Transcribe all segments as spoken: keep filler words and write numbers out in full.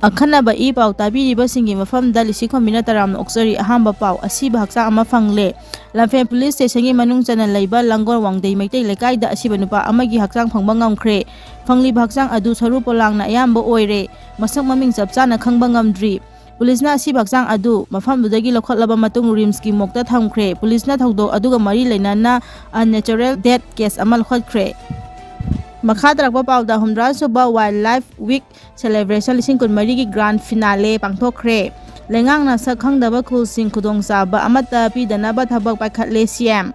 ꯑꯈꯟꯅꯕ ꯏ ꯄꯥꯎ ꯇꯥꯕꯤꯔꯤꯕꯁꯤꯡꯒꯤ ꯃꯐꯝꯗ ꯂꯤꯁꯤꯈꯣꯝꯕꯤꯅ ꯇꯔꯥꯝꯅ ꯑꯣꯛꯆꯔꯤ꯫ ꯑꯍꯥꯟꯕ ꯄꯥꯎ, ꯑꯁꯤꯕ ꯍꯛꯆꯥꯡ ꯑꯃ ꯐꯪꯂꯦ꯫ ꯂꯝꯐꯦꯜ ꯄꯨꯂꯤꯁ ꯁ꯭ꯇꯦꯁꯟꯒꯤ ꯃꯅꯨꯡ ꯆꯟꯅ ꯂꯩꯕ ꯂꯥꯡꯒꯣꯜ ꯋꯥꯡꯗꯩ ꯃꯩꯇꯩ ꯂꯩꯀꯥꯏꯗ ꯑꯁꯤꯕ ꯅꯨꯄꯥ ꯑꯃꯒꯤ ꯍꯛꯆꯥꯡ ꯐꯪꯕ ꯉꯝꯈ꯭ꯔꯦ꯫ ꯐꯪꯂꯤꯕ ꯍꯛꯆꯥꯡ ꯑꯗꯨ ꯁꯔꯨ ꯄꯣꯂꯥꯡꯅ ꯑꯌꯥꯝꯕ ꯑꯣꯏꯔꯦ꯫ ꯃꯁꯛ ꯃꯃꯤꯡ ꯆꯞ ꯆꯥꯅ ꯈꯪꯕ ꯉꯝꯗ꯭ꯔꯤ꯫ ꯄꯨꯂꯤꯁꯅ ꯑꯁꯤꯕ ꯍꯛꯆꯥꯡ ꯑꯗꯨ ꯃꯐꯝꯗꯨꯗꯒꯤ ꯂꯧꯈꯠꯂꯕ ꯃꯇꯨꯡ ꯔꯤꯝꯁꯀꯤ ꯃꯣꯛꯇ ꯊꯝꯈ꯭ꯔꯦ꯫ ꯄꯨꯂꯤꯁꯅ ꯊꯧꯗꯣꯛ ꯑꯗꯨꯒ ꯃꯔꯤ ꯂꯩꯅꯅ unnatural death case ꯑꯃ ꯂꯧꯈꯠꯈ꯭ꯔꯦ꯫ ꯃꯈꯥ ꯇꯥꯔꯛꯄ ꯄꯥꯎꯗ, ꯍꯨꯝꯗ꯭ꯔꯥ ꯁꯨꯕ Wildlife Week celebration ꯂꯤꯁꯤꯡ ꯀꯨꯟꯃꯔꯤꯒꯤ grand finale ꯄꯥꯡꯊꯣꯛꯈ꯭ꯔꯦ꯫ ꯂꯩꯉꯥꯛꯅ ꯁꯛ ꯈꯪꯗꯕ ꯈꯨꯜꯁꯤꯡ ꯈꯨꯗꯣꯡꯆꯥꯕ ꯑꯃꯠꯇ ꯄꯤꯗꯅꯕ ꯊꯕꯛ ꯄꯥꯏꯈꯠꯂꯦ, ꯁꯤ ꯑꯦꯝ꯫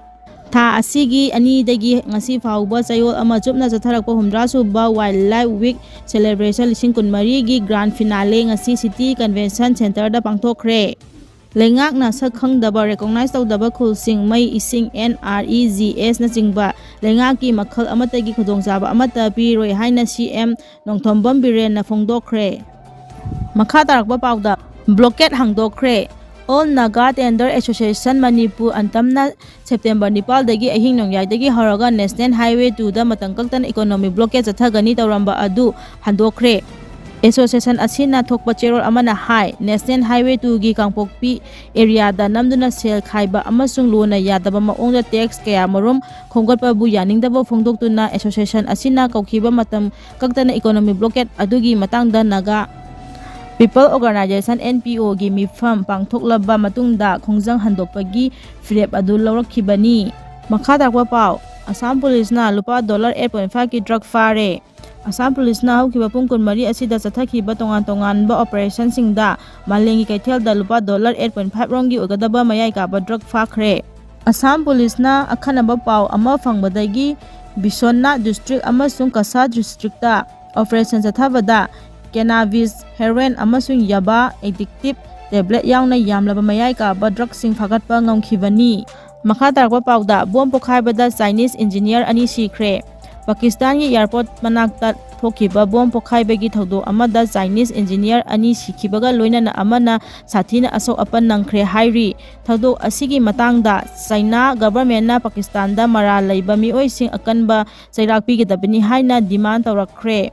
ꯊꯥ ꯑꯁꯤꯒꯤ ꯑꯅꯤꯗꯒꯤ ꯉꯁꯤ ꯐꯥꯎꯕ ꯆꯌꯣꯜ ꯑꯃ ꯆꯨꯞꯅ ꯆꯠꯊꯔꯛꯄ ꯍꯨꯝꯗ꯭ꯔꯥ ꯁꯨꯕ Wildlife Week celebration ꯂꯤꯁꯤꯡ ꯀꯨꯟꯃꯔꯤꯒꯤ grand finale ꯉꯁꯤ City Convention Centreꯗ ꯄꯥꯡꯊꯣꯛꯈ꯭ꯔꯦ꯫ ꯂꯩꯉꯥꯛꯅ ꯁꯛ ꯈꯪꯗꯕ, recognize ꯇꯧꯗꯕ ꯈꯨꯜꯁꯤꯡ ꯃꯩ, ꯏꯁꯤꯡ, ꯑꯦꯟ ꯑꯥꯔ ꯏ ꯖꯤ ꯑꯦꯁꯅꯆꯤꯡꯕ ꯂꯩꯉꯥꯛꯀꯤ ꯃꯈꯜ ꯑꯃꯠꯇꯒꯤ ꯈꯨꯗꯣꯡꯆꯥꯕ ꯑꯃꯠꯇ ꯄꯤꯔꯣꯏ ꯍꯥꯏꯅ ꯁꯤ ꯑꯦꯝ ꯅꯣꯡꯊꯣꯝꯕꯝ ꯕꯤꯔꯦꯟꯅ ꯐꯣꯡꯗꯣꯛꯈ꯭ꯔꯦ꯫ ꯃꯈꯥ ꯇꯥꯔꯛꯄ ꯄꯥꯎꯗ, blockade ꯍꯥꯡꯗꯣꯛꯈ꯭ꯔꯦ꯫ All Naga Tender Association Manipur ꯑꯟꯇꯝꯅ ꯁꯦꯞꯇꯦꯝꯕꯔ ꯅꯤꯄꯥꯜꯗꯒꯤ ꯑꯍꯤꯡ ꯅꯣꯡꯌꯥꯏꯗꯒꯤ ꯍꯧꯔꯒ National Highway twoꯗ ꯃꯇꯝ ꯀꯛꯇꯅ economic blockade ꯆꯠꯊꯒꯅꯤ ꯇꯧꯔꯝꯕ ꯑꯗꯨ ꯍꯟꯗꯣꯛꯈ꯭ꯔꯦ꯫ Association ꯑꯁꯤꯅ ꯊꯣꯛꯄ ꯆꯦꯔꯣꯜ ꯑꯃꯅ ꯍꯥꯏ, National Highway twoꯒꯤ ꯀꯥꯡꯄꯣꯛꯄꯤ areaꯗ ꯅꯝꯗꯨꯅ ꯁꯦꯜ ꯈꯥꯏꯕ ꯑꯃꯁꯨꯡ ꯂꯣꯅ ꯌꯥꯗꯕ ꯃꯑꯣꯡꯗ tax ꯀꯌꯥꯃꯔꯨꯝ ꯈꯣꯝꯒꯠꯄꯕꯨ ꯌꯥꯅꯤꯡꯗꯕ ꯐꯣꯡꯗꯣꯛꯇꯨꯅ association ꯑꯁꯤꯅ ꯀꯧꯈꯤꯕ ꯃꯇꯝ ꯀꯛꯇꯅ economic blockade ꯑꯗꯨꯒꯤ ꯃꯇꯥꯡꯗ Naga People Organisation, N P Oꯒꯤ ꯃꯤꯐꯝ ꯄꯥꯡꯊꯣꯛꯂꯕ ꯃꯇꯨꯡꯗ ꯈꯣꯡꯖꯪ ꯍꯟꯗꯣꯛꯄꯒꯤ ꯐꯤꯔꯦꯞ ꯑꯗꯨ ꯂꯧꯔꯛꯈꯤꯕꯅꯤ꯫ ꯃꯈꯥ ꯇꯥꯔꯛꯄ ꯄꯥꯎ, ꯑꯁꯥꯝ ꯄꯨꯂꯤꯁꯅ ꯂꯨꯄꯥ dollar eight point fiveꯀꯤ drug ꯐꯥꯔꯦ꯫ ꯑꯁꯥꯝ ꯄꯨꯂꯤꯁꯅ ꯍꯧꯈꯤꯕ ꯄꯨꯡ ꯀꯨꯟꯃꯔꯤ ꯑꯁꯤꯗ ꯆꯠꯊꯈꯤꯕ ꯇꯣꯉꯥꯟ ꯇꯣꯉꯥꯟꯕ operationꯁꯤꯡꯗ ꯃꯥꯂꯦꯝꯒꯤ ꯀꯩꯊꯦꯜꯗ ꯂꯨꯄꯥ dollar eight point five ꯔꯣꯝꯒꯤ ꯑꯣꯏꯒꯗꯕ ꯃꯌꯥꯏ ꯀꯥꯕ drug ꯐꯥꯈ꯭ꯔꯦ꯫ ꯑꯁꯥꯝ ꯄꯨꯂꯤꯁꯅ ꯑꯈꯟꯅꯕ ꯄꯥꯎ ꯑꯃ ꯐꯪꯕꯗꯒꯤ ꯕꯤꯁ꯭ꯋꯅꯥꯊ district ꯑꯃꯁꯨꯡ ꯀꯁꯥꯔ districtꯇ operation ꯆꯠꯊꯕꯗ cannabis, heroin ꯑꯃꯁꯨꯡ yaba addictive tablet ꯌꯥꯎꯅ ꯌꯥꯝꯂꯕ ꯃꯌꯥꯏ ꯀꯥꯕ drugꯁꯤꯡ ꯐꯥꯒꯠꯄ ꯉꯝꯈꯤꯕꯅꯤ꯫ ꯃꯈꯥ ꯇꯥꯔꯛꯄ ꯄꯥꯎꯗ, bomb ꯄꯣꯈꯥꯏꯕꯗ Chinese engineer ꯑꯅꯤ ꯁꯤꯈ꯭ꯔꯦ꯫ ꯄꯥꯀꯤꯁꯇꯥꯟꯒꯤ airport ꯃꯅꯥꯛꯇ ꯊꯣꯛꯈꯤꯕ bomb ꯄꯣꯈꯥꯏꯕꯒꯤ ꯊꯧꯗꯣꯛ ꯑꯃꯗ Chinese engineer ꯑꯅꯤ ꯁꯤꯈꯤꯕꯒ ꯂꯣꯏꯅꯅ ꯑꯃꯅ ꯁꯥꯊꯤꯅ ꯑꯁꯣꯛ ꯑꯄꯟ ꯅꯪꯈ꯭ꯔꯦ ꯍꯥꯏꯔꯤ꯫ ꯊꯧꯗꯣꯛ ꯑꯁꯤꯒꯤ ꯃꯇꯥꯡꯗ China governmentꯅ ꯄꯥꯀꯤꯁꯇꯥꯟꯗ ꯃꯔꯥꯜ ꯂꯩꯕ ꯃꯤꯑꯣꯏꯁꯤꯡ ꯑꯀꯟꯕ ꯆꯩꯔꯥꯛ ꯄꯤꯒꯗꯕꯅꯤ ꯍꯥꯏꯅ demand ꯇꯧꯔꯛꯈ꯭ꯔꯦ꯫